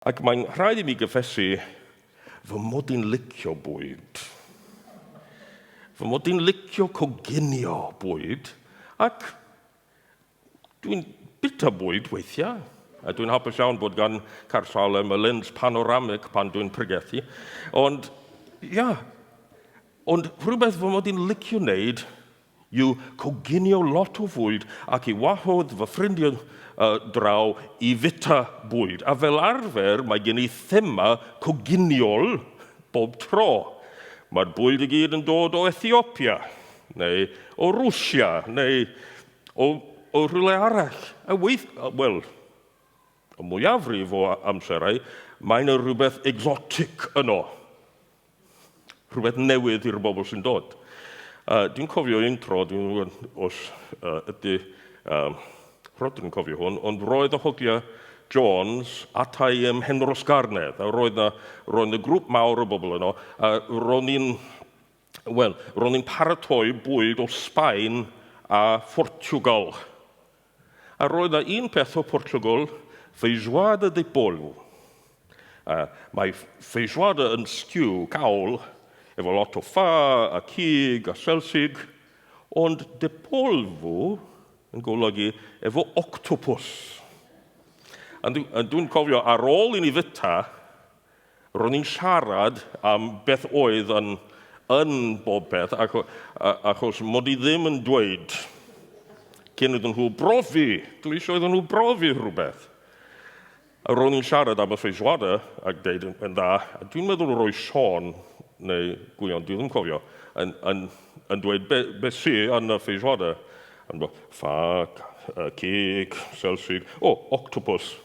Ac mae'n rhaid i mi gyffesu fy mod i'n licio bwyd. Fy mod i'n licio coginio bwyd, ac dwi'n bita bwyd weithiau. A dwi'n hapus iawn bod gan Caersalem y lens panoramic pan dwi'n pregethu. Ond, ia, ond rhywbeth fy mod i'n licio wneud yw coginio lot o fwyd ac i wahodd fy ffrindiau draw i fita bwyd. A fel arfer mae gen i thema coginiol bob tro. Mae'r bwyd i gyd yn dod o Ethiopia, neu o Rwsia, neu o, o rhywle arall. A weith, wel, y mwyafrif o amserau, mae yna rhywbeth exotic yno. Rhywbeth newydd i'r bobl sy'n dod. Dwi'n cofio un tro, dwi'n gwybod os ydy Rhodri'n cofio hwn, ond roedd y hogia Jones atai ym Mhenrhosgarnedd, a roedd na, roedd na grŵp mawr o bobl yno, a ro'n i'n, wel, ro'n i'n paratoi bwyd o Sbaen a Phortiwgal. A roedd 'na un peth o Portiwgal, feijoada de polvo. A mae feijoada yn stew cawl efo lot o ffa a cig a selsig, ond de polvo yn golygu efo octopus. A dwi'n cofio ar ôl i ni fyta, ro'n i'n siarad am beth oedd yn, yn bob peth, ac, achos mod i ddim yn dweud cyn iddyn nhw brofi, dwi eisiau iddyn nhw brofi rhywbeth. A ro'n i'n siarad am y feijoada ac deud yn, yn dda, a dwi'n meddwl roi Sean neu Gwion, dwi ddim yn cofio, yn, yn, yn dweud be, be sy yn y feijoada. Yn dweud, ffa, cig, selsig, o, octopus.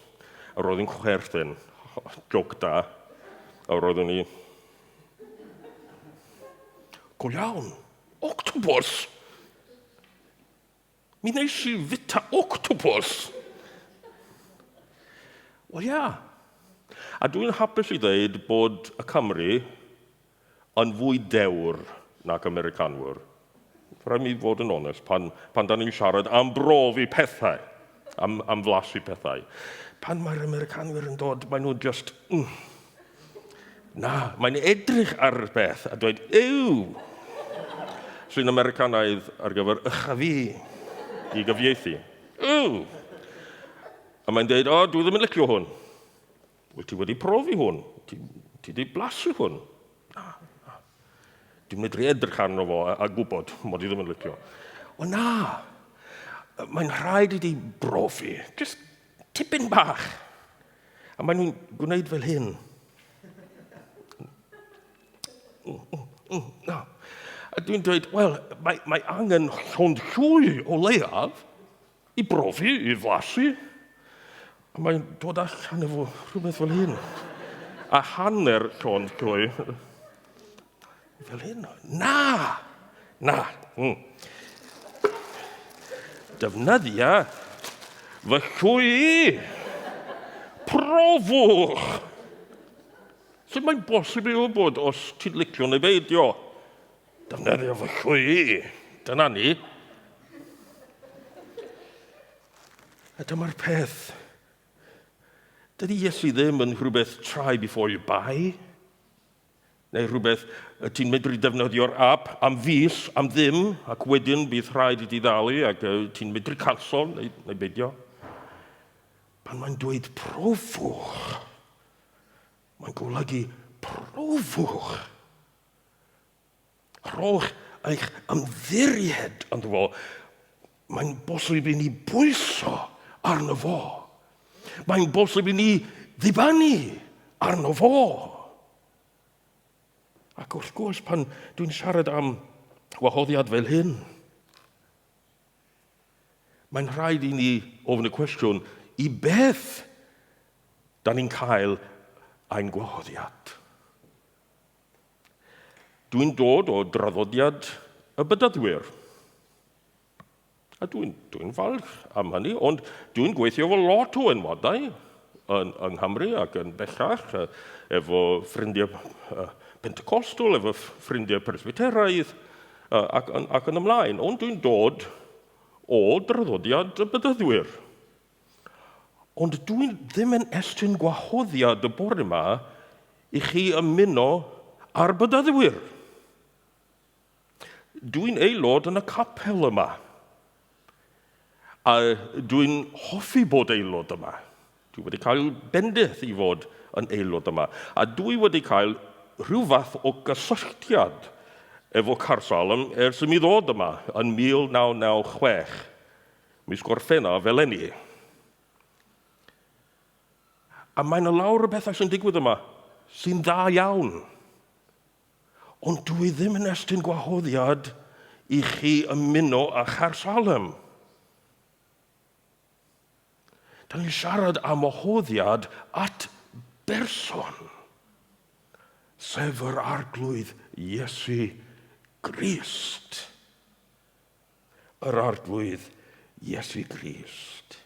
A roedd hi'n chwerthin. Joc da. A roeddwn i... Go iawn, octopus! Mi wnes i fita octopus! Wel ia. A dwi'n hapus i ddeud bod y Cymry yn fwy dewr nac Americanwyr. Rhaid mi fod yn onest, pan, pan da ni'n siarad am brofi pethau, am, am flasu pethau. Pan mae'r Americanwyr yn dod, maen nhw just... Na, mae'n edrych ar y beth a dweud, ew! Sy'n Americanaidd ar gyfer ycha fi i gyfieithu. Ew! A mae'n dweud, o, dwi ddim yn licio hwn. Wyt ti wedi profi hwn? Ti, ti wedi blasu hwn? Na, na. Dwi'n medru edrych arno fo a, a gwybod mod i ddim yn licio. O na, mae'n rhaid i ti brofi. Just tipyn bach. A maen nhw'n gwneud fel hyn. Na. A dwi'n dweud, wel, mae, mae angen llond llwy o leiaf I brofi, i flasu. A mae'n dod allan efo rhywbeth fel hyn. A hanner llond llwy. Fel hyn. Na! Na. Defnyddia fy llwy i. Profwch! Sut mae'n bosib i wybod os ti'n licio neu beidio? Defnyddio fy llwy i. Dyna ni. A dyma'r peth. Dydy Iesu ddim yn rhywbeth try before you buy, neu rhywbeth y ti'n medru defnyddio'r app am fis, am ddim, ac wedyn bydd rhaid i ti ddalu ac ti'n medru canslo neu, neu beidio. Pan mae'n dweud profwch, mae'n golygu profwch. Rhowch eich ymddiried ynddo fo. Mae'n bosib i ni bwyso arno fo. Mae'n bosib i ni ddibynnu arno fo. Ac wrth gwrs, pan dwi'n siarad am wahoddiad fel hyn, mae'n rhaid i ni ofyn y cwestiwn, i beth da ni'n cael ein gwahoddiad? Dwi'n dod o draddodiad y Bedyddwyr. A dwi'n dwi falch am hynny, ond dwi'n gweithio efo lot o enwadau yn, yng Nghymru ac yn bellach, efo ffrindiau Pentecostal, efo ffrindiau Presbyteraidd, ac, ac yn ymlaen. Ond dwi'n dod o draddodiad y Bedyddwyr. Ond dwi ddim yn estyn gwahoddiad y bore yma i chi ymuno â'r Bedyddwyr. Dwi'n aelod yn y capel yma. A dwi'n hoffi bod aelod yma. Dwi wedi cael bendith i fod yn aelod yma. A dwi wedi cael rhyw fath o gysylltiad efo Caersalem ers i mi ddod yma yn 1996, mis Gorffennaf eleni. A mae yna lawer o bethau sy'n digwydd yma sy'n dda iawn. Ond dw i ddim yn estyn gwahoddiad i chi ymuno â Chaersalem. Da ni'n siarad am wahoddiad at berson, sef yr Arglwydd Iesu Grist. Yr Arglwydd Iesu Grist.